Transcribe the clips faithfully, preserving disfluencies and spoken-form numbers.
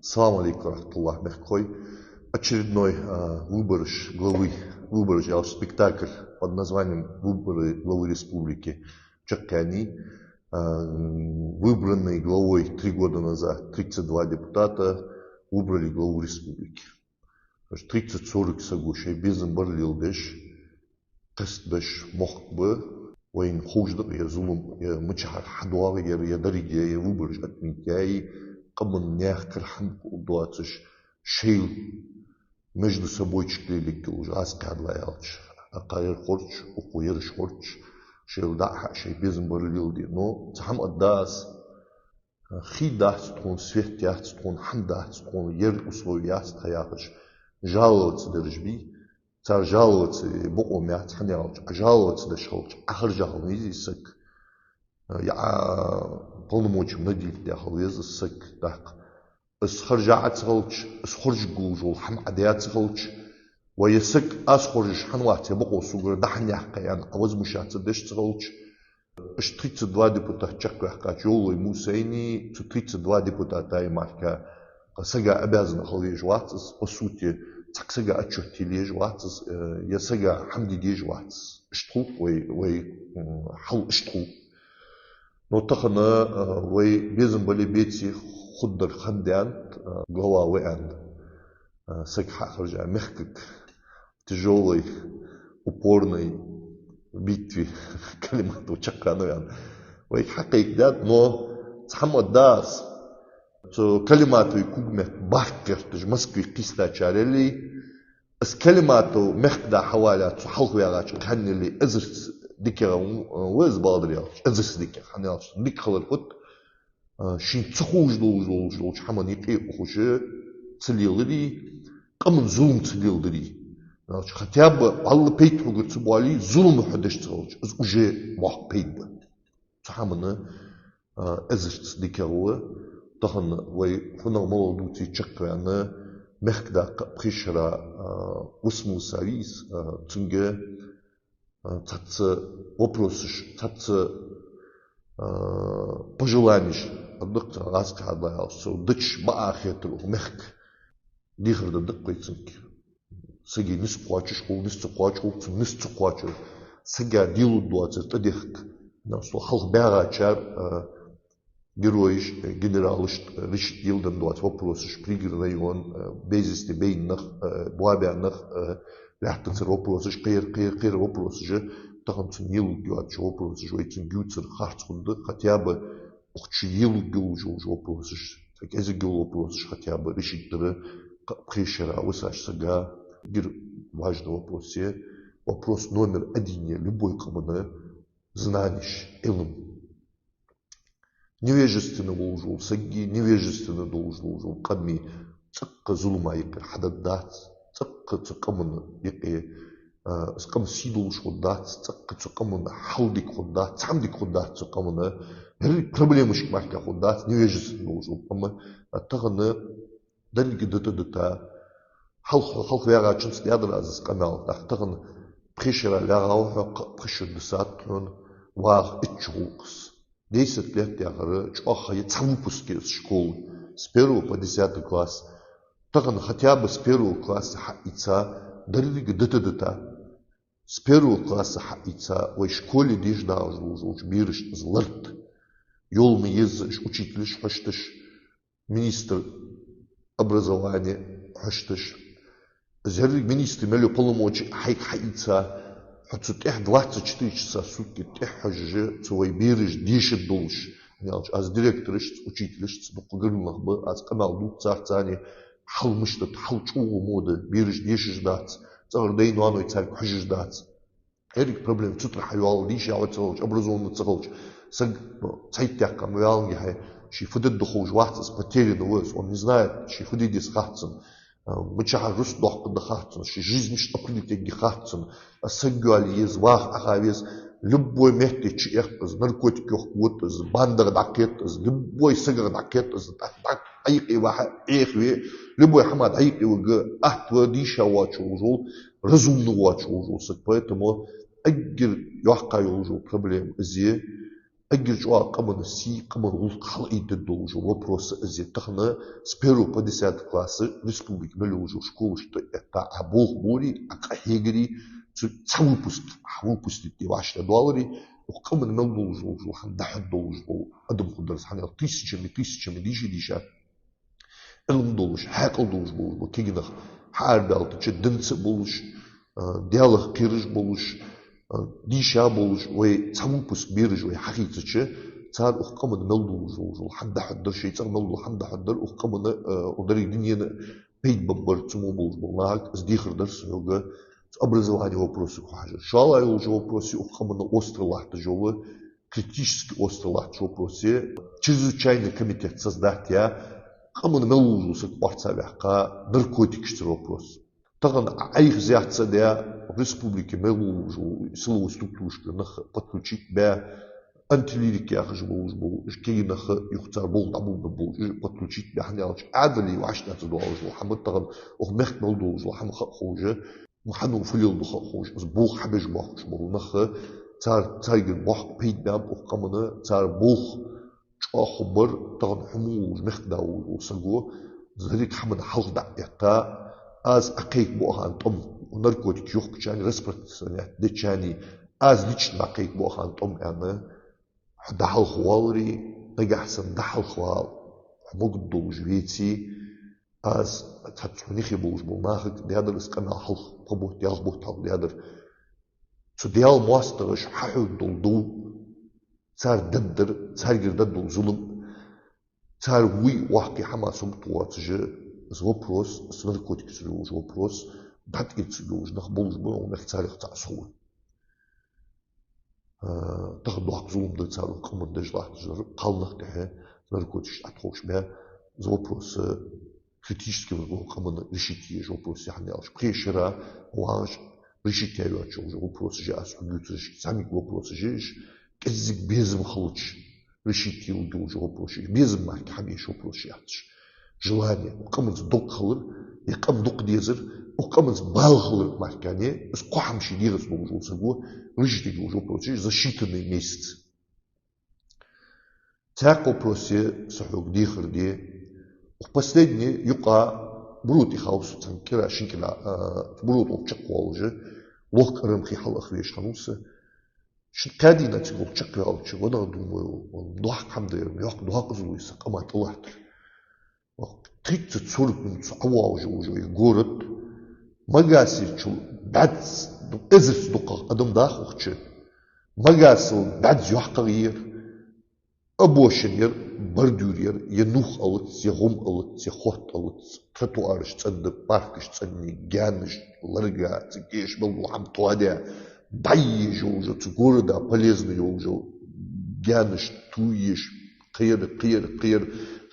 Салам алейкум ва рахматуллах, мехкахой. Очередной а, выборы главы, выборы, я спектакль под названием «Выборы главы республики» чакхъяьннай. А, выбранный главой три года назад тридцать два депутата выбрали главу республики. Тридцать-сорок саго шоай безам бар леладеш, къаьстта беш мохк ба. Вайна ховш да-кх ер зулам, ер мичахьара хьадоагӀа, ер, ер деррига, ер выбораш отменить яь, къаман наьха кара хӀама доацаш, шоайла между собойчик лелаергйолаш, аз кхаьдла аьлча, акхар ер хорча, укхо ераш хорча, шоайла дӀа а хьа, шоай безам бар леладе. Но цхьа хӀама аргда аз, хий дац тхона, свет яц тхона, хӀама дац тхона, ер условие яц тха яхаш, жаловаться дераш бий. Цар жаловаться бокъо ма яц, хӀана аьлча, Ӏа жаловаться деш хилча, Ӏа хержа хила веза из саг. Я Ӏа полномочиями наделить даь хила веза из саг, тӀаккха из хержа Ӏа ца хилча, из хоржаргволаш вола хӀама Ӏа даь ца хилча, вай ер саг аз хоржаш хӀана вац, ер бокъо согара дӀа хӀана яьккхай аьнна, Ӏа возмущаться деш ца хилча, Иштта тридцать два депутат чакхваьккхача, йоллой Мусайни, цу тридцать два депутата мара-кх сага обязан хила везаш вац из, по сути, цхьаккха сага отчёт тела езаш вац из, э, е сага хӀама де дезаш вац из. Иштта хул-кх вай, вай, м, хьал иштта хул. Но тахан, э, вай безам бале а, беце а хургдар хиннадаьд, э, глава ва аьнна, э, саг хьахержа мехкага тяжёлой, упорной битве Калиматов чакхваьннав аьнна. Вайга хьакхайкадаьд, но цхьа хӀама аргда аз. Цу Калиматовий когаметта бахка гӀерташ Москве кхийстачар яле, из Калиматов мехкда хьаваллалца цу хьалхаваьгӀача кхаьннел эзарза дикагӀа ва из, бакъдар аьлча, эзарза дикагӀа, хӀана аьлча, дика хилар фуд, а, шийна ца ховш долаш долча хӀаман юкъе ухаш ца лелари, къаман зулам ца лелари. Значит, хотя бы вӀалла пайда хьогара ца боале, зулам хьо деш ца хилча, из уже мохк пайда ба. Цу хӀаман, а, эзарза дикагӀа ва. Тахан вай хьунагӀа малагӀа дувце а чакхваьнна, мехкдаккха а пхе шера, а, вусмуса вий из, а, цунга а, цхьацца вопросаш, цхьацца, а, пожеланеш, адаккха гӀазкхий хьадалла аьлча, цо дича бакъахьа хетар укх мехка. Дехар дар да-кх вай цунга. Сага низ кхоачаш хул, низ ца кхоачаш хул, цун низ ца кхоачар. Сага делургдоацар тӀадехка. Нас цо хьалха баьгӀачар, а, геройш, э, генералашта, э, решить леладенна доаца вопросаш, Пригородный район, э, без вести байнараш, э, боабаьннараш, э, лаьттацара вопросаш, кхыяр, кхыяр, кхыяр вопросаш, тахан цунна леларгйоацача вопросаш, вай цунга ювцар харц хургда, хотя бы укх чу леларгйолаш йола вопросаш, кӀезигагӀа йола вопросаш хотя бы решить дар, кхы-, пхе шера висача сага, эггара важный вопрос я, вопрос номер один я любой къаман знанеш, Ӏилма. Невежественный волаш вола саги, невежественный долаш долаш вола къами цӀаккха зулама юкъера хьадаргдац, цӀаккха цу къаман юкъе, а, из къам сий долаш хургдац, цӀаккха цу къаман хьал дика хургдац, цхьа хӀама дика хургдац цу къаман. Деррига проблемашка мара-кх хургдац невежественный долаш вола къам. А тахан деррига дита-дита, хьалха, хьалха ваьгӀачунца даьдар аз из къамаьл, тӀаккха тахан пхе шера ваьгӀа ва хьо, кхы пхи шу дисад хьона, вагӀа итт шу гӀулакх из. Десять лет яхар чӀоагӀа я, цхьа выпуск я из школы, с первого по десятый класс. Тахан хотя бы с первого класса хьаийца, деррига дита-дита, с первого класса хьаийца, вай школе дешаш долаш долча берашта из лард йола ма езза, уж учителаш хьошташ, министр образования хьошташ. Из еррига министр мел йола полномочи хьайга хьаийца, хьо цу тӀа двадцать четыре часа в сутки тӀа хьожаш, цу вай бераша дешаргдолаш. ХӀана аьлча аз директорашца, учителашца дукха гаргара нах ба, аз къамаьл дувц царца, царна хьал мишта да, хьал чӀоагӀа во да, бераш дешаш дац, цӀагӀара дай-ноаной царга хьожаш дац. Еррига проблема цу тӀара хьайоалл, дийша яхьа ца хилча, образованный ца хилча. Саг, ну, цхьайтта даьккха ма ваьллинге хьай, ше фу дергда ховш вац из, потерянный ва из, он не знает, ше фу де деза хац цунна. А, мичахьара рузкъа доаккхаргда хац цунна, ший жизнь мишта определить ергья хац цунна. А саг йоалае еза, ваха Ӏоха веза, любой метте чуэккх из, наркотик йохка вода из, бандагӀа дӀакхета из, любой сагагӀа дӀакхета из, дӀа-, дӀа-, дӀаюкъе ваха, Ӏехаве, любой хӀамах дӀаюкъе вига, атта ва, дийша воацаш волаш вола, разумный воацаш волаш вола саг. Поэтому эггара йоккха йолаш йола проблема из я. эггара чӀоагӀа къаман сий, къаман гӀулакх хьалъайдергдолаш вола вопрос из я. Тахан с первого по десятый класс республике мел йолча школашта тӀа этта Ӏа болх бора, Ӏа къа хьегара, цу цхьа выпуск, хьа выпуск де вӀаштӀехьадоалара, укх къаман мел долаш долаш дола хӀама дӀахьоргдолаш бола адам хургдар из, хӀана аьлча тысячами, тысячами дийша, дийша Ӏилма долаш, хьаькъал долаш болаш бола кагий нах хьаарабаьлча, динца а болаш, а, Даьлах кхераш болаш, а, дийша болаш, вай цхьа выпуск бераш вай хьахийцача, цар укх къаман мел долаш долаш дола хӀама дӀахьоргдар, шоай цӀагӀа мел дола хӀама дӀахьоргдар, укх къаман, а, укх деррига дунен пайда баргбар, цу мо болаш бола нахага из дехар дар са хьога, цу образовани вопросага хьажар. ШоллагӀа йолча вопросе, укх къаман остро латташ йола, критически остро латташ вопрос я. Чрезвычайный комитет создать яь, къаман мел волаш вола саг орцагӀваьккха наркотикашцара вопрос. Тахан Ӏайха зехьа ца даь, республике мел волаш вола силовой структурашкара нах подключить баь, антилирика яхаш болаш бола, уж кагий нах, юха цар болх дӀаболабергболаш, уж подключить баь, хӀана аьлча Ӏаьдала вӀаштӀехьа ца доалаш дола хӀама, тахан укх мехка мел долаш дола хӀама ха а ховш, хьанна фу леладу ха а ховш, из болх хьабеш боахкаш бола нах, цар, царгара боккха пайда баьб укх къаман, цар болх чӀоагӀа хургбар. Тахан хьо мо волаш, мехкда волаш вола саго, деррига хӀаман хьалха дӀа а этта, аз Ӏа кхайкабу ахан тӀом, наркотик йохкачарна, распространять дечарна, аз лично Ӏа кхайкабу ахан тӀом аьнна, хьо дӀахьалхаваларе, нагахьа санна дӀахьалхавала хьо могаддолаш веце, аз цхьацца хьона юхе болаш болча нахага даьдар из къамаьл хьалха, пхи бутт, ялх бутт хьалха даьдар. Цу Даьла моастагӀаша хьахьоргдола дов, цар дергдар, царгара дергдола зулам, цар вуй воккхий хӀама соматоацаш, из вопрос, из наркотикашцара йолаш вопрос, дӀатӀаэцаш йолаш нах болаш ба, укх мехка царех цаӀ со ва. А, тахан доккха зулам да цар укх къаман деш латташ дар, кхалнах тӀехьа наркотикаш тӀатохаш баь, из вопрос, а, критически укх къаман решить е езаш вопрос я, хӀана аьлча пхе шера вагӀаш решить яь йоацаш йола вопросаш я, аз хьога дувцараш, зӀамига вопросаш я уж, кӀезига безам хилча решить е лургйолаш йола вопросаш я уж, безам мара хьабеш вопросаш яц уж. Желание, укх къаманца дог хилар, е къам дукха дезар, укх къаманца бала хилар мара, из кхо хӀама ший дегӀаца долаш вола саго решить е лургйолаш йола вопросаш я уж за считанные месяцы. Цхьаькха вопрос я са хьога дехар де. Укх последни юкъа Буро тӀа ховш цхьан кӀира, шин кӀира, а, Буро тӀа укх чакхвоалаш, лохка Арам хий хьалъахвеш хиннав со. Шин кхаь дийнахьа цига укх чакхваьлча, ванах, думаю, доккха хӀама да ер, йоккха доккха зулам я са къаман тӀа латтар. Тридцать-сорок минут цу Ӏавоалаш йолаш я вай город. Магасерчул бӀаьзза, эзарза дукхагӀа адам дах укхаза. Магасал бӀаьзза йоккхагӀа я ер, обочина яр, бордюр яр, е нувх алац, е гӀум алац, е хотт алац, тротуараш цӀена да, паркаш цӀена я, гаьнаш ларга, цига эшаш мел дола хӀама тоадаь, дӀаеш йолаш я цу города полезный йолаш йола гаьнаш, туеш, кхера, кхера, кхера,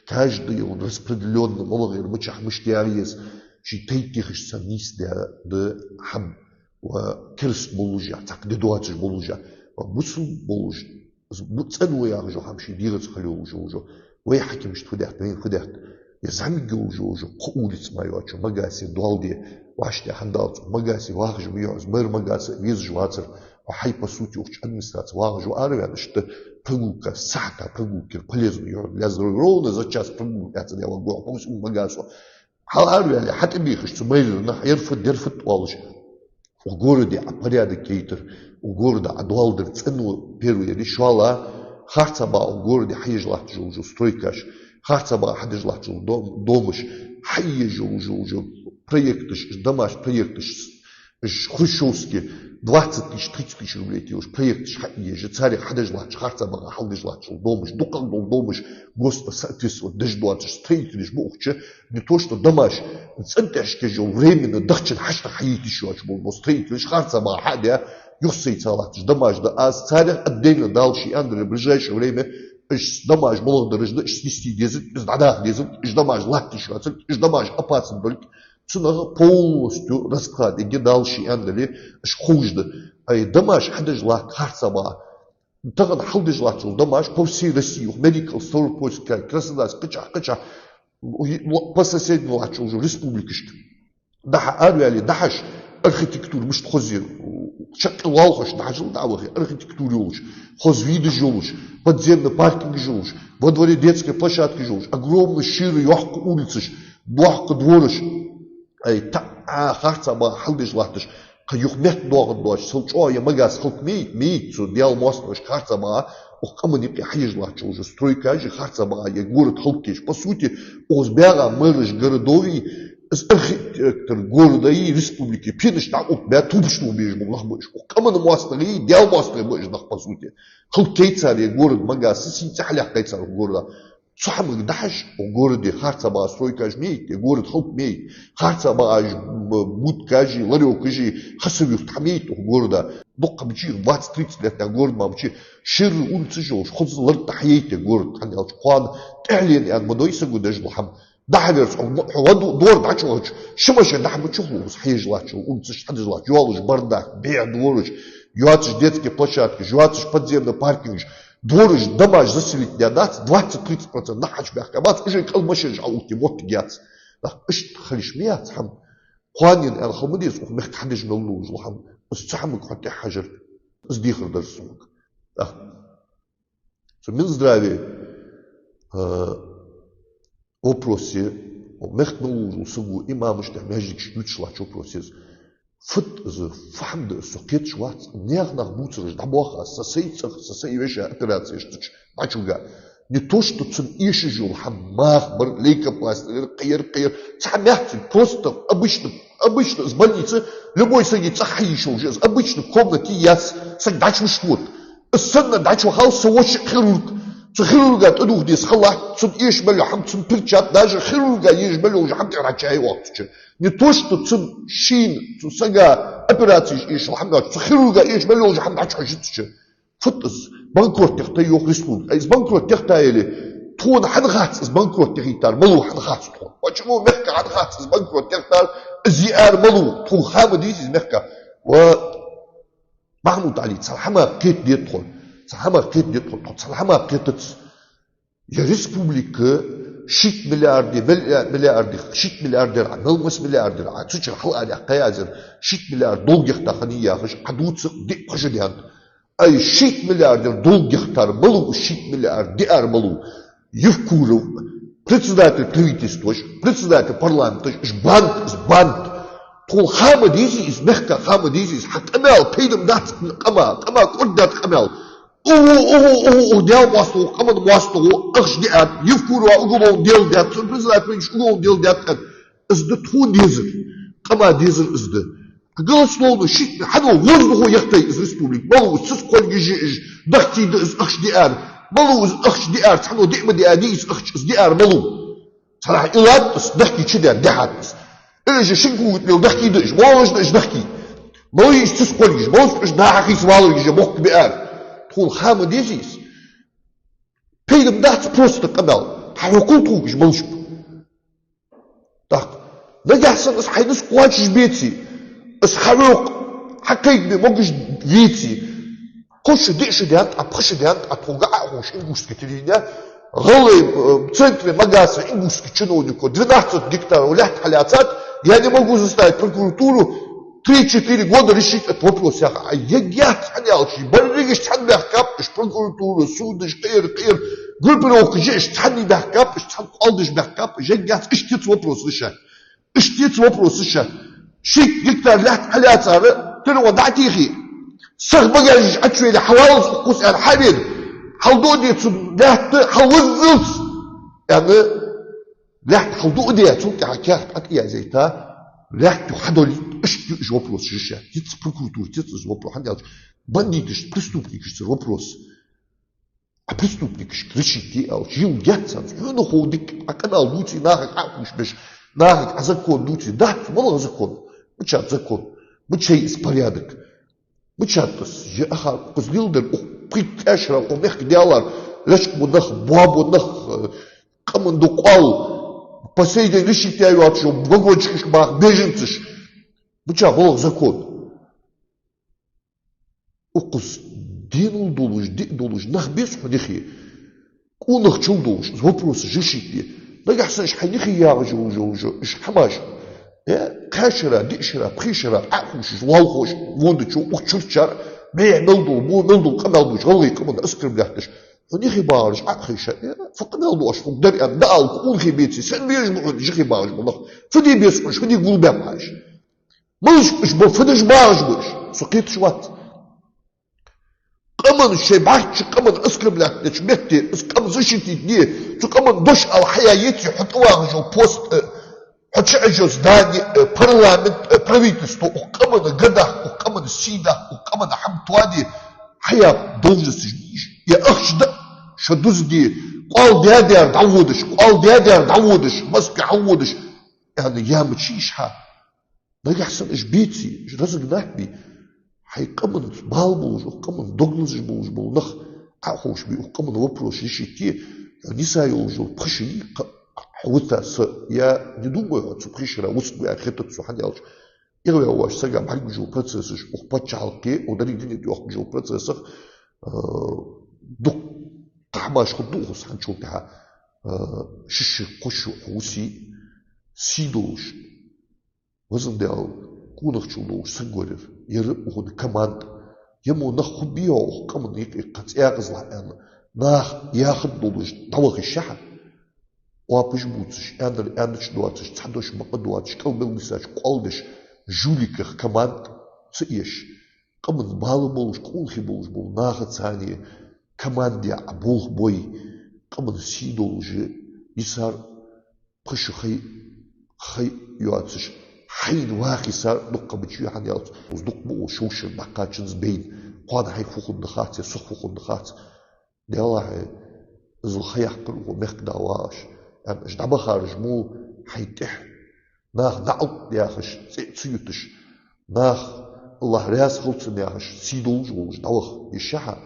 каждый распределённо малагӀа яр, мичахьа мишта яха еза, ший тайп-тайпара санна нийсдаь да хӀама, ва кераста болаш а, цхьаккха ди доацаш болаш а, ва бусалба болаш, бу-, цӀена ва яхаш йола хӀама ший дегӀаца хила йолаш йола. Вай хьакимашта фу даьд, вайна фу даьд? Е зӀамига йолаш йола, кхо улица мара йоацача Магасе доал де, вӀаштӀехьа хӀана далац, Магасе вахаш ма вий, мэр Магаса везаш вацар, хьай, по сути, укх администраце вахаш ва араваьнна, иштта прогулка, сахьата прогулка яр полезный я, для здоровья, ровно за час прогулка яц, я ва гохь хӀусам Магасо. Хьал араваьле, хьатӀабехаш цу мэрера нах, ер фуд, ер фуд оалаш. Укх городе Ӏа порядок яйтар, укх города Ӏа доал дар цӀена ва первый яр, шоллагӀа, харцабагӀа укх городе хьаеш латташ йолаш йола стройкаш, харцабагӀа хьадеш латташ йола дом-, домаш, хьаеш йолаш йола проекташ, домаш проекташ, хрущёвский, двадцать тысяч, тридцать тысяч рублей тӀа йолаш проекташ хьаеш, царех хьадеш латташ, харцабагӀа хьалдеш латташ йола домаш, дукхагӀа дола домаш ГОСТа соответствовать деш доацаш, строителаш ба укхаза, не то что домаш, цӀен тӀехьашка еш йола временно дахчан хьаштагӀа хьаейта йиш йоацаш бола, бола строителаш харцабагӀа хьа а даь, юхасайца латташ домаш да, аз царех отдельно Дала ше аьннадале, ближайшее время уж домаш малагӀдараш да, уж снести дезарг, уж дӀадаха дезарг, уж домаш латта йиш йоацарг, уж домаш опасный долга, цунах полностью расклад эггара Дала ше аьннадале, уж ховш да. Ай, домаш хьадеш латт харцабагӀа. Тахан хьалдеш латташ йола домаш по всей России, укх Марий-Эл, Ставропольский край, Краснодарский, кхычахьа, кхычахьа, по соседним латташ йолча республикашка. ДӀа-хьа араваьле, дӀахьош, Архитектура мишта хоза я, чаккхе лоалахошта дӀахьажал дӀа а вахе, архитектура йолаш, хоза видаш йолаш, подземный паркингаш йолаш, во дворе детская площадкаш йолаш, огромный шера йоккха улицаш, доккха двораш. Ай, таӀа харцахьа багӀа хьалдеш латташ, кхы юха метта доагӀаргдоацаш, цул чӀоагӀа е Магас халкъ ма йий, ма йий, цу Даьла моастагӀашка харцахьа багӀа, укх къаман юкъе хьежаш латташ йола стройкаш а харцахьа багӀа, е город хӀалакхаеш. По сути, укхаза багӀа мэраш городов а, из архитектор города а, республики, пенаш дӀаоттабаь, тубаш тӀа безаш бола нах ба уж. Укх къаман моастагӀий, Даьла моастагӀий ба уж нах, по сути. ХӀалакхай цар е город Магас, сийна цӀи хьалъяккхай цар укх города. Цу хӀаманга дахьаш, укх городе харцахьа багӀа стройкаш ма йий, е город хӀалакхаеш ма йий, харцахьа багӀа уж б-, будкаш а, ларёкаш а, хасавюрт хӀама ма йий укх города. Дукха мича, двадцать-тридцать лет тӀа город мара мича, шера улицаш йолаш, хоза лар тӀа хьаейта е город, хӀана аьлча кхоана тӀехьленна аьнна ма дой саго деш дола хӀама. ДӀахьа верца, хьо, хьо ва ду-, дора дӀачувахача, ши машен дӀахьа ма чухлу укхаза хьежаш латтача улицаш, хьадеш латтача йолаш бардак, бӀеха двораш, йоацаш детские площадкаш, йоацаш подземный паркингаш, двораш, домаш заселить даь дац, двадцать-тридцать процент нах хьачубаьхка бац, уже кӀал машенаш Ӏоотте моттиг яц. Нах, иштта хила йиш ма яц хӀама. Кхоанен аьнна хила ма деза, укх мехка хьадеш мел долаш дола хӀама. Из цу хӀаманга хьо тӀехьа хьажар, из дехар дар сога. Нах. Цу Минздраве, а, вопросе, укх мехка мел волча саго, имамашта, маьждигашка ювцаш латтача вопросе, фу да из, фу хӀама да из, со кхеташ вац, наьха нах бувцараш дӀабоах аз, са сай цӀагӀа, са сай веший операцеш ца чу дӀачувига. Не то что цунна эшаш йола хӀама, маха бар, лейкопластырь яр, кхы яр, кхы яр, цхьа хӀама яц, просто обычно, обычно из больница, любой сага цӀагӀа хьаеш йолаш я из, обычно комнате яц, саг дӀачувоалаш. Из санна дӀачувахал са воша хирург. Цу хирурга тӀадувха деза халат, цунна эшаш мел йола хӀама, цунна перчатка, даже хирурга эшаш мел йола хӀама тӀера дӀачуяь оаха цу чу. Не то что цунна, шийна, цу сага операцеш эшаш йола хӀама йоацаш, цу хирурга эшаш мел йола хӀама дӀачухьожаш я цу чу. Фу да из, банкрот техтай йоах республика. Ай, из банкрот техта яле, тхона хӀана хац из банкрот техийтар малув, хӀана хац тхона? Почему мехка хӀана хац из банкрот техтар, из яар малув? Тхона ха ма дезий из мехка. Ва Махьмуд-Ӏаьла, цхьа хӀама кхетаде тхона. Цхьа хӀама кхетаде тхона. Тхо цхьа хӀама кхетац. Е республика шийтта миллиарде, милли-, миллиарде, шийтта миллиардера, мел масса миллиардера, цу чура хьалъяьккхай аз ер, шийтта миллиард долг яхийтар хиннай яхаш, Ӏа дувцар диъ-пхи шу даьннад. Ай, шийтта миллиардера долг яхийтар малув, шийтта миллиард диар малув? Евкуров, председатель правительстваш, председатель парламенташ, уж банда, из банда. Тхона ха ма дезий из, мехка ха ма дезий из, хьа къамаьл пайда ма дац къама, къама кӀордадаьд къамаьл. Укхо, укхо, укхо, укхо, Даьла моастагӀа, къаман моастагӀа ахча диад, Евкурова уголовно дело даьд, цун председатель правительства уголовно дело даьд аьнна. Из да тхона дезар, къама дезар из да. Голословно шийтта, хьанна воздухо яхийтар из республика? Малув из, цаца кхоллигаш я уж, дахкийта из ахча диар? Малув из ахча диар, цхьанне диъ ма диадий из ахча, из диар малув? Цхьаннахьа иллад из, дахкийта чудаьнна дехьад из. Или же шин кулгаш мел дахкийта уж, молаш да уж дахкийта? Малув я уж цаца кхоллигаш, малаш ба уж наха хийца валаргаш, е мохк биар? Тхона ха ма дезий из? Пайда ма дац просто къамаьл. Хьахьокхал тхога уж малаш ба. ТӀаккха нагахьа санна из хьайна низ кхоачаш беце, из хьавокх, хьакхайкабе могаш веце, кхо шу, диъ шу даьннад, а пхи шу даьннад, а тхога Ӏоховш ингушски телевидене, гӀалгӀай, э, центре Магаса ингушски чиновнико двенадцать гектаров лаьтта хьалаьцад, я не могу заставить прокуратуру три-четыре года решить этот вопрос, яхаш. А егьяц, хӀана аьлча, берригаш цхьана баьхкаб уж, прокуратура, судаш, кхы яр, кхы яр, группировкаш я уж, цхьанне баьхкаб уж, цхьана кӀалдаш баьхкаб уж, егьяц, иштта ца вопрос решать. Иштта ца вопрос решать. Шийтта гектар лаьтта хьалаьцар, телефон дӀатехе, сиха багажаш Ӏочувеле, хьаваллалца укхаза аьнна хьавена, хьалдоаде цу лаьтта, хьалваззалца аьнна, лаьтта хьалдоаде, цул тӀехьагӀа каьхат ӀотӀаязъяйта, лаьтта юха хьадолийт, иштта я уж вопрос решать. Ца прокуратура, ца из вопрос, хӀана аьлча бандиташца, преступникашца вопрос. А преступникашка решить де аьлча, йилла геттара царца. Хьона хов дика, Ӏа къамаьл дувце, нахага Ӏоховшабеш, нахага Ӏа закон дувце. Дац, малагӀа закон? Мичад закон? Мичай из порядок? Мичад из? Е ахар укхаза леладер, укх пхийтта тӀа шера, укх мехка даьлар, лечкъабу нах, боабу нах, э, къаман ду къоал, по сей день решить яь йоацаш йола вагончикашка баха беженцаш. Мича, малагӀа закон? Укхаза денал долаш, диъ долаш нах беза хьона юхе. Къонахчал долаш, из вопросаш решить де. Нагахьа санна уж хьайна юхе ягӀаш йолаш йола уж хӀамаш, Э, кхаь шера, диъ шера, пхи шера Ӏоховшаш, лоалахоша, вонда чу, укх чуртачар, бехк мел дола, бо мел дола къамаьл дувцаш, гӀалгӀай къаман оскорблять деш. Хьона юхе багӀараш Ӏохайша, э, фу къамаьл ду оаш, фу дар аьнна, дӀаала, къонахий беце, сен безаш ба хьона юхе багӀаш бола нах? Фу де беза хьона уж, фу де гулбаьб хьона уж? Малаш уж ба, фу деш багӀаш ба уж? Со кхеташ вац. Къаман, шоай бӀарчча къаман оскорблять деча метте, из къам защитить де, цу къаман дош ала хьаяь еце хьо тӀавагӀаш йола пост, э, хьо чу Ӏеш йола здани, э, парламент, э, правительство, укх къаман гадах, укх къаман сий дах, укх къаман хӀама тоаде, хьаяь должносташ деш, е ахча да, шо дузде, къоал даь-даьр дӀаводаш, къоал даь-даьр дӀаводаш, Москве хьаводаш, аьнна, яма чу йиш хьа. Нагахьа санна уж беце, уж разогнать бе, хьай къаман бала болаш, укх къаман дог лазаш болаш бола нах Ӏоховшабе, укх къаман вопрос решить е, хьона йиса йолаш йола пхи шу йий кха-, хьо вита са, я не думаю, хьо цу пхи шера вусаргва аьнна хетац сона, хӀана аьлча, эгӀаваь воацача сага бӀаргагуш йола процессаш, укх паччахьалкхе, укх деррига дунен тӀа йоаккхаш йола процессах, а, дукха хӀамаш хургда укхаза хӀанзчул тӀехьа, а, ши шу, кхо шу хьо вусий, сий долаш. Везан Даьла, къонахчал долаш саг вар ер, ер укхун команда. Е мо нах хургбий укх къаман юкъе кхы цӀаькхазлахь аьнна, наха яхар долаш дӀаваха йиш я хьа? Оапаш бувцаш, аьннар аьннача доацаш, цхьа дош бакъ доацаш, кӀал мел нийсача къоал деш, жуликах команда ца еш. Къаман бала болаш, къонахий болаш бола нахаца цхьана команда яь болх бой, къаман сий долаш йисар, пхи шу хай, хай йоацаш, хьайна ваха йисар дукха ма чу я, хӀана аьлча, из дукха ма ва шовшера дӀакхаччанза байна, кхоана хьайх фу хургда хац, е сох фу хургда хац. Делахь, из ха яьккхар укх мехкда вагӀаш, аьнна, уж дӀабахараш мо хьай тӀехьа, наха наӀалт яхаш, цӀи ца юташ, наха АллахӀ раьза хилва цунна яхаш, сий долаш волаш дӀаваха йиш я хьа.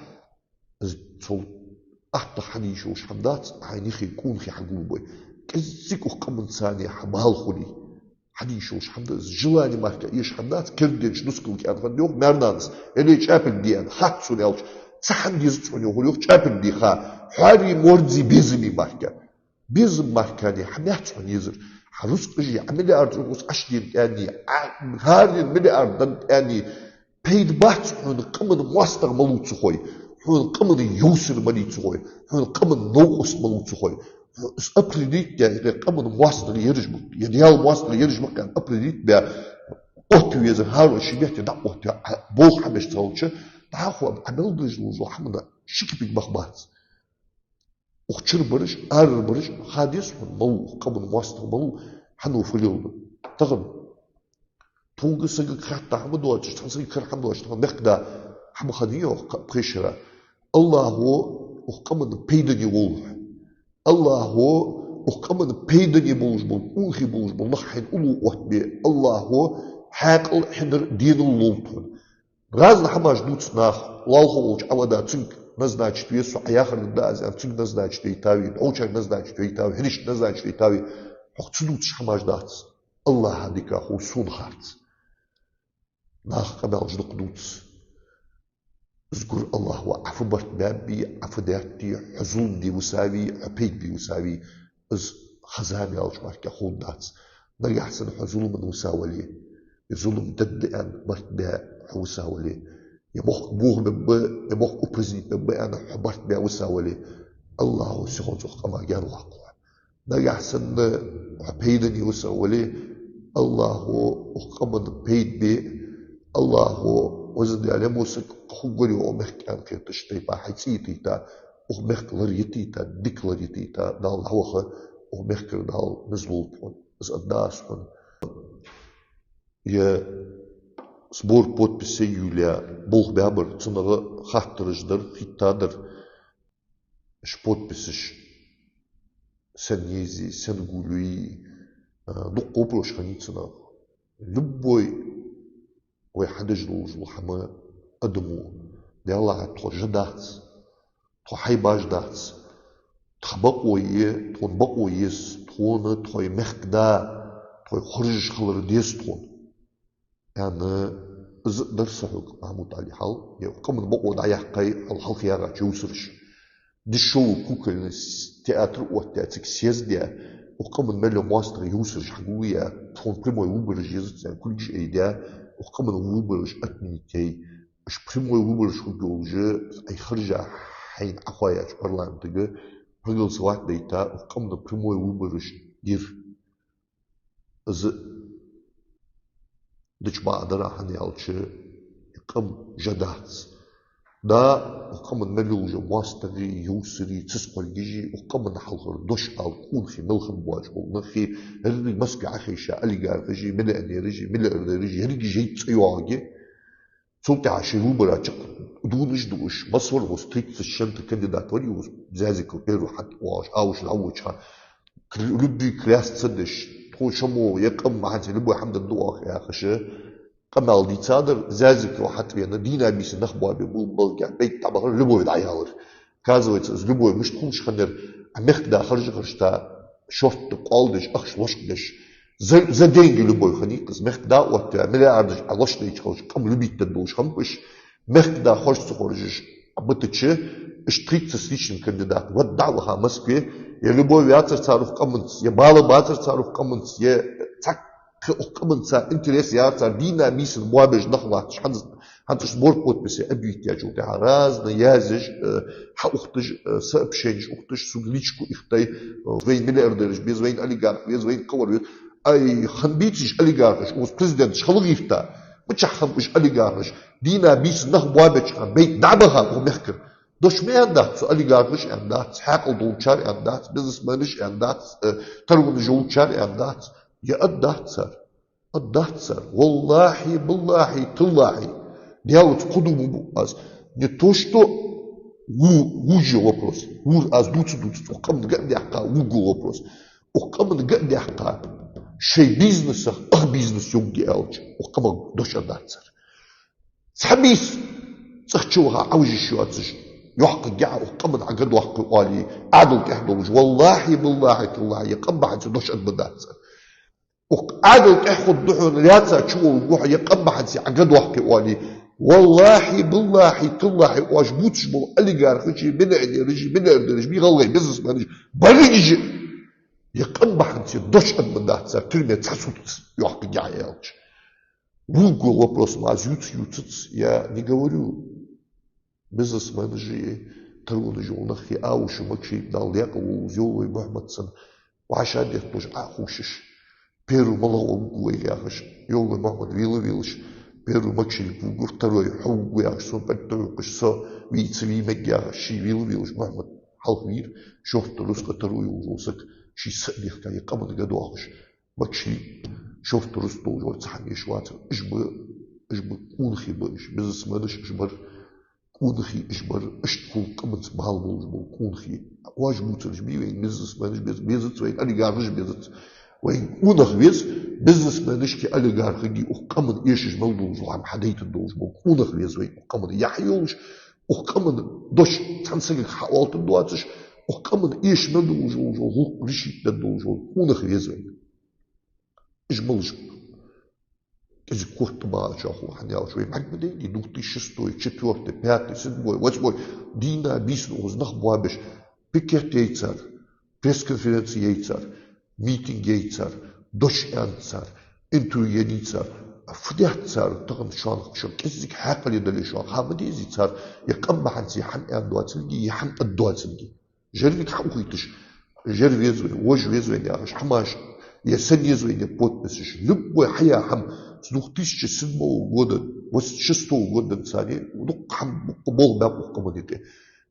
Из цул аттагӀа хьадийша йолаш хӀама дац, хьайна юхе къонахий хьагулбой. КӀеззига укх къаманца цхьана хьа бала хуле, хьадийша йолаш хӀама да из. Желани мара кхы эша хӀама дац, керденаш нускал кӀаьнках хинна йоах маьр-нанас. Эле чӀаьпилг де аьнна, хац сона аьлча, цхьа хӀама дезац хьона йоах, йоах, чӀаьпилг де ха. Хьоари, морзи, безами мара кхы. Безам мара кхы хьа меца хьона езар. Хьа рузкъаш е Ӏа миллиард рузкъа Ӏаш ден аьнна, Ӏа хӀаране миллиард дан аьнна, пайда бац хьона къаман моастагӀа малув ца хой, хьона къаман йовсар малув ца хой, хьона къаман новкъост малув ца хой. Хьо из определить даь, е къаман моастагӀа ераш ба, е Даьла моастагӀа ераш ба аьнна определить баь, отта везар хӀара ший метте дӀаотта, болх хьабеш ца хилча, дӀахо Ӏа мел деш долаш дола хӀама ши кепиг мах бац. Укх чура бараш, арара бараш ха деза хьона, малув укх къаман моастагӀа, малув хьан фу леладу. Тахан тхога сагага хатта хӀама доацаш, цхьан сагага хар хӀама доацаш, тахан мехкда хӀама хиннай укх пхе шера. АллахӀо укх къаман пайдане волва хьо. АллахӀо укх къаман пайдане болаш бола, къонахий болаш бола нах хьайна уллув оттабе. АллахӀо хьаькъал, хьинар, денал лолда хьона. Разни хӀамаш дувц наха, лоалахо волча Ӏоваьда, цунга назначить ве со, Ӏа яхар дергда аз аьнна, цунга назначить вайтавий, дӀовчарга назначить вайтавий, хӀанишка назначить вайтавий, хьох ца дувцаш хӀамаш дац. АллахӀа дика хов, сона харц. Наха къамаьлаш дукха дувц. Из гур АллахӀо Ӏа фу барт баьбий, Ӏа фу даьттий, хьо зулам де висавий, хьо пайда бе висавий, из ха-зама яьлча мара кхы ховргдац. Нагахьа санна хьо зуламах висавале, е зулам дергда аьнна барт баь хьо висавале, е мохк бохабергба, е мохк упразднить бергба аьнна хьо барт баь висавале, АллахӀо сихонца укх къамах гаьна воаккх хьо. Нагахьа санна хьо пайдане висавале, АллахӀо укх къаман пайда бе, АллахӀо, Везан Даьла, е мо саг кхы хургварий укх мехка аьнна кхеташ, тайпа хьай цӀи йитийта, укх мехка лар йитийта, дика лар йитийта, Дала дӀаваха, укх мехкара Дала низ лолда хьона, из аргда аз хьона. Е сбор подписей йолаяь болх баьбар, цунах хаттараш дар, хетадар, уж подписаш сенна езий, сенна гулйий, а, дукха вопросаш хиннай цунах. Любой вай хьадеш долаш дола хӀама адамо, Даьллахьа, тхо жа дац, тхо хьайбаш дац, тха бокъо я, тхона бокъо еза, тхона тхоай мехкда, тхоай хоржаш хилар деза тхона. Аьнна, из а дар са хьога, Махьмуд-Ӏаьла, хьал, е къаман бокъо дӀаяьккхай, хьал хьалха яьгӀача йовсараш. Дешёвый кукольный с-, театр оттаяь, цига съезд яь, Укх къаман мел йола моастагӀий, юсараш хьагулъяь, тхона прямой выбораш езац аьнна, кулгаш айдаь, укх къаман выбораш отменить яь. Уж прямой выбораш хургйолаш, Ӏа харжа хьайна Ӏохайча парламентага проголосовать дайта, укх къаман прямой выбораш дир. Из дича бакъдар, хӀана аьлча, къам жа дац. Да, укх къаман мел йола моастагӀий, юсарий, цискхолгаши, укх къаман хьалхара дош ала къонахий мел хинна боацаш бола нахи, еррига Москве Ӏохайша олигархаши, миллионераши, миллиардераши, еррига жай цӀи йоагӀаргья. Цул тӀехьагӀа шоай выбораш чакхдувлаш да уж, массавар укхаза тридцать с чем-то кандидат вар укхаза, Зязиков первый хьатӀавоагӀаш, Аушев дӀаводача хана, к-, любви клясться деш, тхо шо мо, е къам бахьанца любой хӀама дергда оаха яхаш, къамаьл дийцадар, Зязиков хьатӀавена, дийнахьа-бийсанна нах боабе гулбелга, бейт дӀабахар, любовь дӀаялар. Оказывается, из любовь мишта хулаш хиннаяр, Ӏа мехкда харжа-харжийта, шортта къоал деш, ахча лочкъадеш. За, за деньги любовь хиннай-кх из, мехкда оттаваь, миллиардаш Ӏа лочкъадайча хилча, къам любить дергдолаш хиннаб уж, мехкда хорж ца хоржаш Ӏа битача, уж тридцать с лишним кандидат, вад дӀа а ваха Москве, е любовь яцар цар укх къаманца, е бала бацар цар укх къаманца, е цхьаккха укх къаманца интерес яр цар, дийнахьа-бийсанна боабеш нах латташ, хӀанз ХӀанз уж сбор подписей объявить яьчул тӀехьагӀа разные язъеш, э, хьаухаш, э, сообщенеш ухаш, сога личку ихтай, э, вайна миллиардераш беза, вайна олигарх веза, вайна кхывар веза. Ай, хиннабеций уж олигархаш, укхаза президенташ хила гӀерта? Мичахьа хиннаб уж олигархаш? Дийнахьа-бийсанна нах боабеча хана бейт дӀабаха укх мехкара. Дош ма аьннадац цу олигархаша, аьннадац, хьаькъал долчар аьннадац, бизнесменаш аьннадац, э, таронаш йолчар аьннадац. Е аргдац цар. Аргдац цар. Валлахьи, биллахьи, таллахьи. Даьлаца кхы дув ма буъ аз. Не то что ву-, вужа вопрос. Вур аз дувца-дувца, укх къаман га а даьккха, вугу вопрос. Укх къаман га а даьккха, шоай бизнесах ах бизнес йоагӀаргья аьлча, укх къамах дош аргдац цар. Цхьа бийса цӀагӀа чуваха Ӏовижа йиш йоацаш, йоккхаргья Ӏа укх къаман Ӏа га доаккхе оале, Ӏаьдал тӀехьа долаш. Валлахьи, биллахьи, таллахьи, е къам бахьанца дош аргма дац цар. Укх Ӏаьдал тӀехьа хургда хьона, лаьца чу волга хьо, е къам бахьанца Ӏа га доаккхе оале. Валлахьи, биллахьи, таллахьи, оаш бувцаш бола олигархаши, миллионераши, миллиардераши, бий гӀалгӀай бизнесменаши, барригаши, е къам бахьанца дош аргма дац цар, туьрме цхьа сутка йоккхаргья Ӏа аьлча. Вугу вопрос ма аз ювца-ювцац, я не говорю. Бизнесменаши, таронаш йола нахи, Аушев Макшарип, Дала даькъала волва из, Йовлой Мухьмад санна, вӀашагӀдетталуш Ӏохувшаш. Первый малагӀа вугу вайх яхаш, Йовлой Мухьмад вела-велаш, первый Макшарип вугар, второй хьо вугу яхаш, сона пӀелг тӀа хьокхаш, со вий ца вий мег яхаш, ший вела-велаш Мухьмад хьалхавийра, шортта рузкъа таро йолаш вола саг, ший са а дехка, е къаман га доахаш. Макшарип, шортта рузкъа долаш вар, цхьа хӀама еш вацар. Уж ба, уж ба къонахий ба уж, бизнесменаш уж бар, къонахий уж бар, иштта хул къаманца бала болаш бола къонахий. Оаш бувцараш бий вайна бизнесменаш беза, безац вайна олигархаш безац. Вайна къонах веза, бизнесменашкеи олигархашкеи укх къаман эшаш мел долаш дола хӀама хьадайтаргдолаш бола къонах веза вайна, укх къаман яхь йолаш, укх къаман дош цхьан сагага хьаоалийтаргдоацаш, укх къаман эшаш мел долаш дола гӀулакх решить дергдолаш бола къонах веза вайна. Уж малаш ба? КӀезига корта тӀа багӀачох ва, хӀана аьлча вай бӀарг ма дайдий, две тысячи шестой, четвёртый, пятый, седьмой, восьмой, дийнахьа-бийсанна укхаза нах боабеш, пикет яьй цар, пресс-конференци яьй цар, митинг яьй цар, дош аьннад цар, интервью еннай цар. Фу даьд цар тахан шоана, шо кӀеззига хьаькъале дале шоана, ха ма дезий цар, е къам бахьанца е хӀама аьнна доацилга, е хӀама аргдоацилга. Еррига хьаухийташ, ер веза вай, вож веза вайна яхаш хӀамаш, е са еза вайна подписаш, любой хьаяь хӀама, с две тысячи седьмого года, вос-, шестого года денз царна дукха хӀама, дукха болх баьб укх къаман юкъе.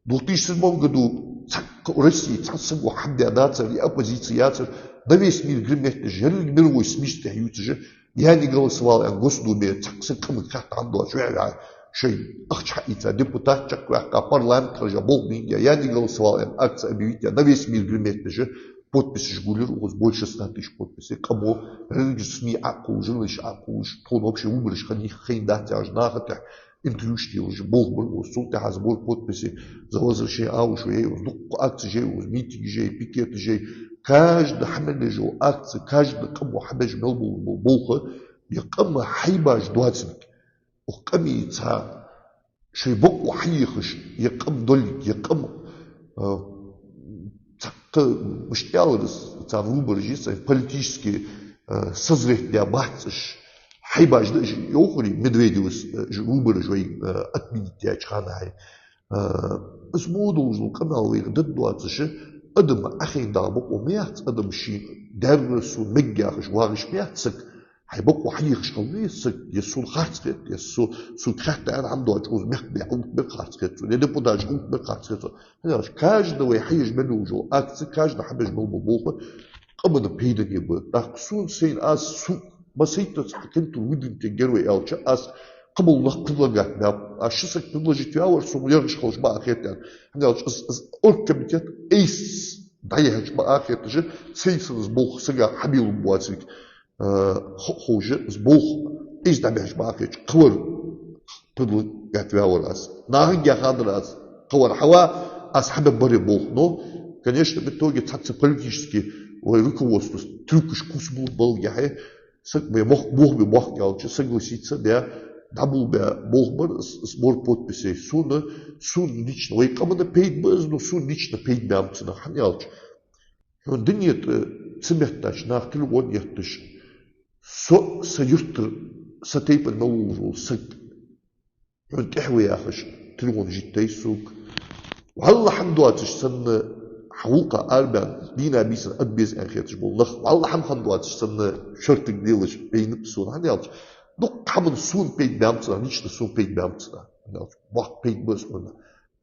Две тысячи седьмом году цхьаккха Россе цхьан саго хӀама даь дацар, е оппозици яцар, на весь мир греметь деш, еррига мировой СМИ-шта тӀа ювцаш, я не голосовал аьнна Госдуме, цхьаккха саг къамага хатта хӀама доацаш ваьхьа-ваьхьа, шоай ахча хьаийца, депутат чакхваьккха, парламент хержа, болх баьннаб, я не голосовал аьнна акци объявить яь, на весь мир греметь деш, подписаш гулъяьр укхаза, больше ста тысяч подписей, къамо, религиозни Ӏокхувлаш, журналисташ Ӏокхувлаш, тхона вообще выбораш хиннай, хиннадац яхаш, наха тӀехьа интервьюш телаш, болх бир укхаза. Цул тӀехьагӀа сбор подписей за возвращение Аушева яьй укхаза, дукха акцеш яьй укхаза, митингаш яьй, пикеташ яьй. Каждый хьа мел еш йола акци, каждый къамо хьабеш мел бола болх, е къам хьайбаш доацилга. Укх къамий цхьа шоай бокъо хьаехаш, е къам долга, е къам, а, Цхьаккха мишта аьлар из, цхьа выбораш йицай, политически, э, созреть даь бац уж, хьайбаш да уж йоахари, Медведевас, э, уж выбораш вай, э, отменить даьча хана хьай. Э, из мо долаш дола къамаьл вайга дад доацаш, адам Ӏохайна дагӀа бокъо ма яц, адам ший даьра сона мегаргдолаш вагӀаш ма яц саг. Хьай бокъо хьаехаш хила веза саг, е сона харц хет, е со, сога хетта аьнна хӀама доацаш, укхаза мехка бе хьалбе харц хет сона, е депутаташ хьалбе харц хет сона. ХӀана аьлча, каждый вай хьаеш мел йола акци, каждый хьабеш мел бола болх къаман пайдане ба. ТӀаккха сона сайна аз, су, ма сайтаца хьа контур выдвинуть ергья вай аьлча, аз кхыбола нах предлагать баьб, аз ши саг предложить ваьвар, сона яргаш хилча ма хет аьнна. ХӀана аьлча, аз, аз оргкомитет айса дӀаяхьача ма хет, же сайна санна из болх сага хьабелабу боацилга. Э, хо-, ховш, из болх из дӀабаьхьача ма хет, кхывар предлагать ваьвар аз. Нахага хандар аз, кхывар хьава, аз хьабе баре болх. Но, конечно, в итоге цхьацца политически вай руководство трюкаш кус бу балгахье, саг бе мох-, мох бе мохк аьлча, согласиться бе, дӀабул бе болх бар, с-, сбор подписей. Сона, сона лично, вай къамана пайда ба из, но сона лично пайда баьннаб цунах, хӀана аьлча. Хьона дунен тӀа ца меттача наха телефон етташ, со, са юртара, са тайпан мел волаш вола саг хьона тӀехьа ва яхаш, телефон життай сога. ВаллахӀи, хӀама доацаш санна, хьа гӀулакха арабаьнна, дийнахьа-бийсанна арабеза аьнна хеташ бола нах, валлахӀи, хӀама, хӀама доацаш санна, шортига делаш вайнаб сона, хӀана аьлча, дукха хӀаман сона пайда баьннаб цунах, лично сона пайда баьннаб цунах. ХӀана аьлча, боккха пайда ба сона.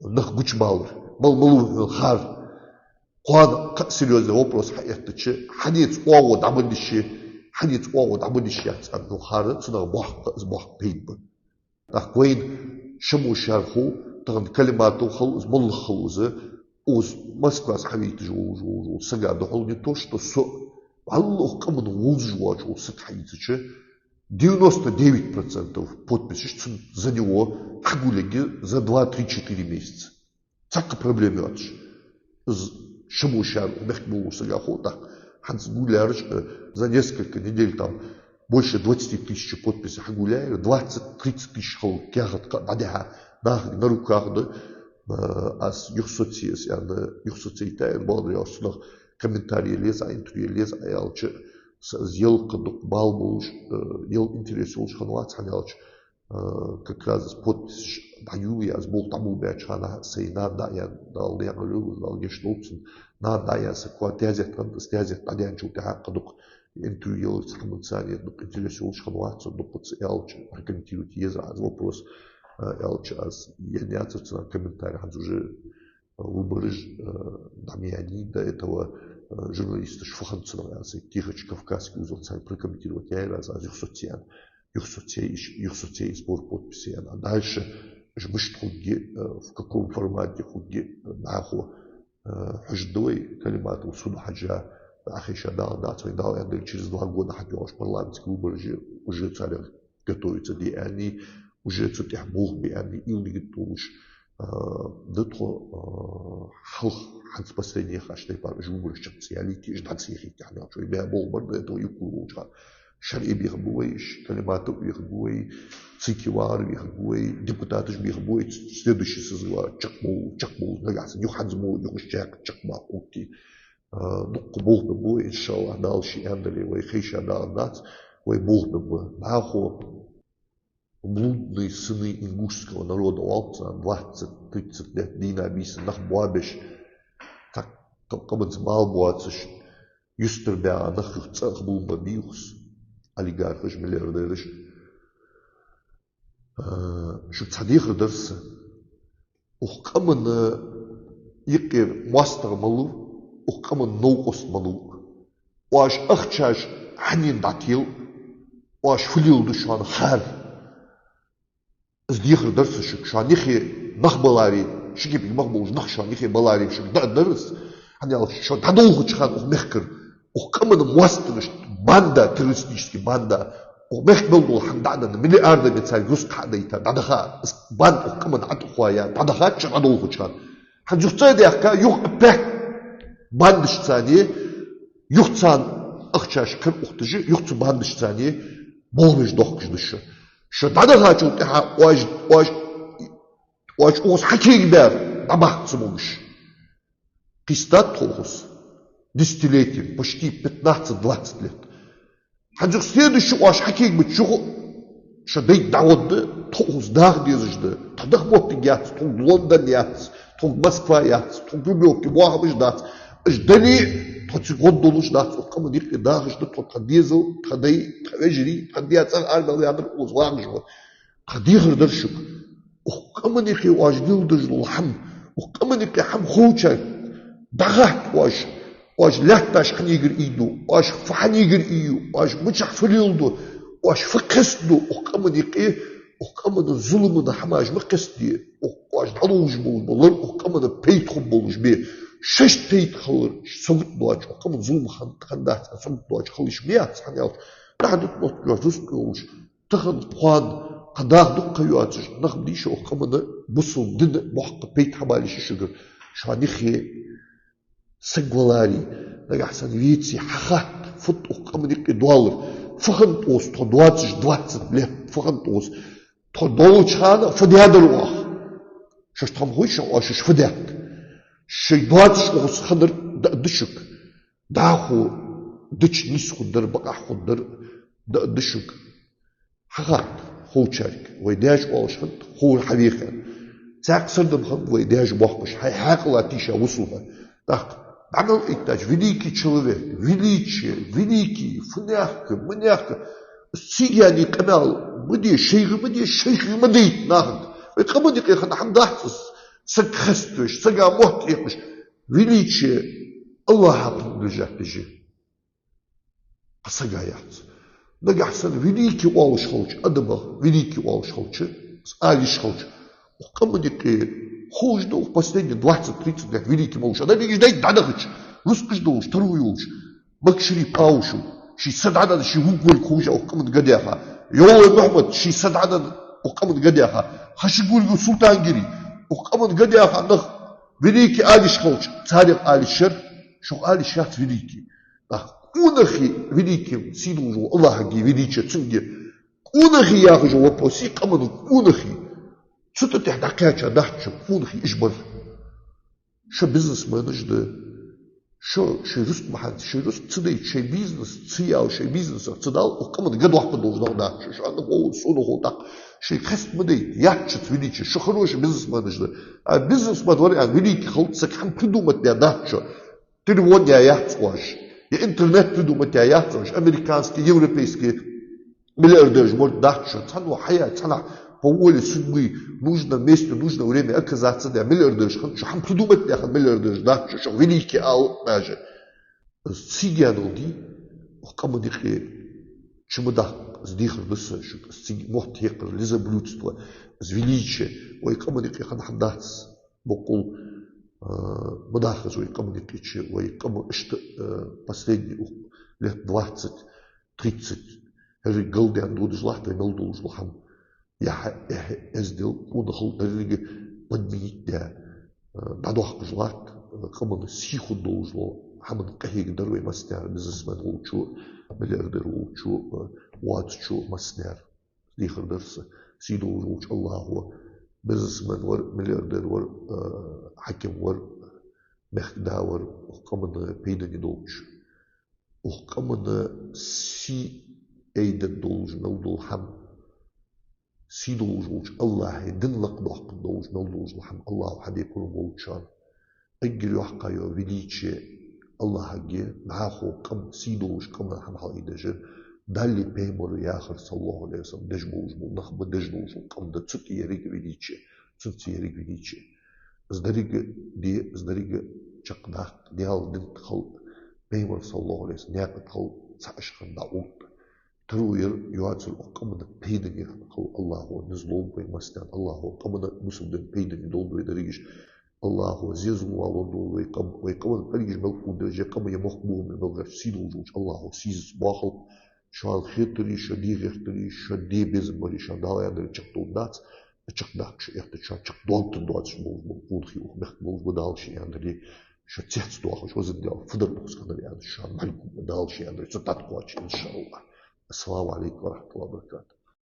Нах гучабалар. Мала, мала ва хьона хар. Кхоана кхы а серьёзный вопрос хьаэттача, хьанца оагӀув дӀабала йиш я, хьанца оагӀув дӀабала йиш яц аьнна хьона хар, цунах боккха, из боккха пайда ба. ТӀаккха вайна ша мо шаьра хов, тахан Калиматов хилва из, моллагӀа хилва из, укхаза Москвас хьавайташ волаш, волаш вола сага духьал, не то что со, валлахӀи, укх къаман вовзаш воацаш вола саг хьаийцача, девяносто девять процентов подписаш цун, за него хьагулъергья за два, три, четыре месяца. Цхьаккха проблема йоацаш. Из ша мо шаьра укх мехка болаш сага хов, тӀаккха хӀанз гулъяраш, э, за несколько недель там больше двадцати тысяч подписей хьагулъяьяр, двадцать-тридцать тысяч хила каьхат кхы а дӀадихьа, нахага на руках да, э, аз юхасоцайе, аз аьнна, юхасоцайта аьнна, бакъдар аьлча, цунах комментарий е еза Ӏа, интервью е еза Ӏа аьлча, са из ялх дукха бала болаш, э, яла интерес йолаш хиннавац, хӀана аьлча, э, как раз из подписаш дӀаювле, аз болх дӀаболабаьча хана сай нана дӀааьнна, Дала даькъала йойла, Дала гешт долда цунна, нана дӀааьнна са коа тезет хиннад, из тезет дӀадаьнначул тӀехьагӀа кхы дукха интервью елар цхьа хӀаманца, е дукха интерес йолаш хиннавац, дукха ца аьлча, прокомментировать е еза Ӏа из вопрос, э, аьлча аз енна яцар цунах комментарий, хӀанз уже выбораш, э, дӀа ма яьннай, до этого, э, журналисташа фу хиннад цунах аьнна, сай кехаташ «Кавказский узел» цхьана прокомментировать яьяр аз, аз юхасоцаяьй, юхасоцаяьй, юхасоцаяьй сбор подписей аьнна. А дальше уж мишта хургья, э, в каком формате хургья, э, нахо, э, хьожаргда вай, Калиматов суда хьежжа, Ӏохайша дагӀандац вай, Дала аьннадале, через два года хьатӀайоагӀаш парламентский выбораш я, уже царех готовиться де аьнна, уже цу тӀа болх бе аьнна уйла-нигат долаш, а, да тхо, а, хьалха, хӀанз последний хаш тайпара уж выбораш чакхъяьлийте, уж дӀа ца яхийте, хӀана аьлча вай баь болх бар, до этого юкъе волча хана шаьра бехаргба вай уж, Калиматов бехаргба вай, ЦИКе вахар бехаргба вай, депутаташ бехаргба вай, следующий созыва чакхбовл-, чакхбовлаш нагахьа санна, юха хӀанз мо юха уж чакх-, чакхбаккха хургья. А, дукха болх бергба вай, иншаллахӀ, Дала ше аьннадале, вай хайша дагӀандац, вай болх бергба. Нахо блудные сыны ингушского народа оал царна, двадцать-тридцать лет дийнахьа-бийсанна нах боабеш, так, къа-, къаманца бала боацаш, юстара баьгӀа нах юха цӀа а хабулма бий укхаза, олигархаш, миллиардераш. А, шуга цхьа дехар дар са. Укх къаман юкъера моастагӀа малув, укх къаман новкъост малув. Оаш ахчаш хьанна дӀател, оаш фу леладу шоана хар. Из дехар дар са шуга, шоана юхе нах баларе, ши кепиг мах болаш нах шоана юхе баларе шуга даа дар из. ХӀана аьлча шо дӀадолхача хана укх мехкара, укх къаман моастагӀашта банда, террористически банда, укх мехка мел дола хӀама дӀа а денна, миллиардами царга рузкъа хьа а дайта, дӀадаха, из банда укх къаман ӀотӀахоаяь, дӀадахача дӀадолхача хана. ХӀанз юха цӀа а даьхка, юха опять бандашца цхьана, юха царна ахчаш кара ухтажи, юха цу бандашца цхьана болх беш дохкаш да шо. Шо дӀадахачул тӀехьагӀа оаш, оаш, оаш укхаза хьакийгабаьр дӀабаккха ца могаш. Кхестад тхо укхаза десятилетиями, почти пятнадцать-двадцать лет. ХӀанз юха следующий оаш хьакийгбача юха шо дайта дӀагӀоргда, тхо укхаза даха дезаш да. Тха даха моттиг яц, тхога Лондон яц, тхога Москва яц, тхога Нью-Йорке бахамаш дац. Уж дале а, тхо цига гӀоргдолаш дац, укх къаман юкъе дахаш да тхо, тха дезал, тха дай, тха вежарий, тха даь цӀагӀа армел ваьннар укхаза вагӀаш ва. Кхы дехар дар шуга. Укх къаман юкъе оаш леладеш дола хӀама, укх къаман юкъе хӀама ховчарга дӀахатта оаш, оаш лаьтташ хьанегара ийду, оаш фу хьанегара ийю, оаш мичахьа фу леладу, оаш фу кхестаду, укх къаман юкъе, укх къаман зуламан хӀамаш ма кхестаде, укх оаш дӀалуш болаш бола лар укх къаман пайда хургболаш бе. Шоашта пайда хилар сагот доацаш, укх къаман зулам хинна, хинна дац аьнна сагот доацаш хила йиш ма яц, хӀана аьлча дӀахо дукха моттиг йоацаш, рузкъа йолаш, тахан кхоана кхы даха дукха ха йоацаш нах ба дийша укх къаман, бусалба дина боккха пайда хьабалийша шугара. Шоана юхе саг валаре, нагахьа санна веце хьахатта, фуд укх къаман юкъе доаллар, фу хиннад укхаза тхо доацаш двадцать лет, фу хиннад укхаза. Тхо долча хана фу даьдар оаха. Шоашта хӀама хой шоана, оаш шоаш фу даьд. Шоай доацаш укхаза хиннар даа да шуга. ДӀахо дича нийса хургдар, бакъахьа хургдар даа да шуга. Хьахатта ховчарга, вай даьша оалаш хиннад, ховр хьавеха. Цхьаькха сардам хиннаб вай даьша боахкаш, хьай хьаькъала тийша вусал хьо. ТӀаккха дӀа мел айттача великий человек, величие, великий, фу наьха, ма наьха, цигани къамаьл ма де, шоайга ма де, шоайга ма дайта нахага. Вай къаман юкъе хинна хӀама дац из, саг хеставеш, сага мотт хьекхаш. Величие АллахӀа принадлежат деш я. Кхы сага яц. Нагахьа санна великий оалаш хилча, адамах великий оалаш хилча, из ала йиш хилча, укх къаман юкъе ховш да укх последний двадцать-тридцать лет великий молаш. Ана бегаш дайта дӀадахача, рузкъаш долаш, таро йолаш, Макшарип Павел, ший са дӀаденна, ший вугволга ховш а укх къаман га даьха. Йовлой Мухьмад, ший са дӀаденна, укх къаман га даьха. Хашагульгов Султан-Гири, укх къаман га даьха нах великий ала йиш хилча, царех ала йиш яр, шух ала йиш яц великий. ТӀаккха къонахий великий, сий долаш вола АллахӀага я величие, цунга я. Къонахий яхаш йола вопрос я, къаман къонахий. Цу тӀа тӀехьа дӀакхаьча дац шо, къонахий уж бар. Шо бизнесменаш да. Шо шоай рузкъа бахьанца, шоай рузкъа ца дайта, шоай бизнес ца яла, шоай бизнесах ца дала, укх къаман га доаккхаргдолаш нах дац шо. Шоана хов, сона хов, тӀаккха шоай кхест ма дайта, яц шоца величие. Шо хороший бизнесменаш да. А бизнесмен вар аьнна великий хилац, саг хӀама придумать даь дац шо. Телефон яь яц оаш, е интернет придумать яь яц оаш, американский, европейский миллиардераш морг дац шо. Цхьанне хьаяь, цхьаннахьа по воле судьбы в нужном месте в нужное время оказаться даь миллиардераш хинна, шо хӀама придумать даь хинна миллиардераш дац шо, шох великий ала даже. Из цига яьннал дий, укх къаман юкъе чу ма даккха, из дехар да са шуга, из цига мотт хьекхар, лизоблюдство, из величие, вай къаман юкъе хинна хӀама дац. Боккъал, а, ма даха из вай къаман юкъе чу, вай къам иштта, а, последний укх лет двадцать, тридцать, еррига галдаьнна додаш латт вай мел долаш дола хӀама. Яхь, эхь, эздел, къонахалла деррига подменить даь, а, дӀадоаккхаш латт, а, къаман сий хургдолаш дола хӀаман къахьегаргдар вай массане а, бизнесмен волчо, миллиардер волчо, а, воацачо массане а. Дехар дар са, сий долаш волча АллахӀо, бизнесмен вар, миллиардер вар, а, хьаким вар, мехкда вар, укх къаман пайдане долча, укх къаман сий айдергдолаш мел дола хӀама, сий долаш волча АллахӀа дин лакхдоаккхаргдолаш мел долаш дола хӀама АллахӀо хьабе пурам болба шоана. Эггара йоккха йола величие АллахӀага я, дӀахо къам, сий долаш къаман хӀама хьалъайдеш яр, Даьлеи Пайхамареи яхар, صلى الله عليه وسلم, деш болаш бола нах ба, деш долаш дола къам да, цу тӀа я еррига величие, цунца я еррига величие. Из деррига де, из деррига чакхдаккха, Даьла дин тӀа хила, Пайхамара, صلى الله عليه وسلم, наькъа тӀа хила, цхьа уж хинна дӀаувтта. Таро яр, йоацар укх къаман пайдане хила АллахӀо низ лолба вай массане а, АллахӀо къаман, бусалба дина пайдане долда вай дерригаш. АллахӀо зе-зулам лоргдолда вай къам, вай къаман къаригаш мел кхувргдараш, е къам, е мохк бохам мел гӀерташ, сий долаш волча АллахӀо сийсаз боахалба. Шоана хетари, шо де гӀертари, шо де безам бари, шоана Дала аьннадар чакхдоалаш дац, чакхдаккха шо эхта, шоана чакхдоалийтар доацаш болаш бола къонахий укх мехка болаш ба, Дала ший аьннадар, шо цецдоахаш, везан Даьла, фу дар укхаза хиннар аьнна, шоана бӀаргагургба Дала ший аьннадар, цу тӀа тӀакхоачаш, иншааллахӀ. السلام عليكم ورحمة الله وبركاته.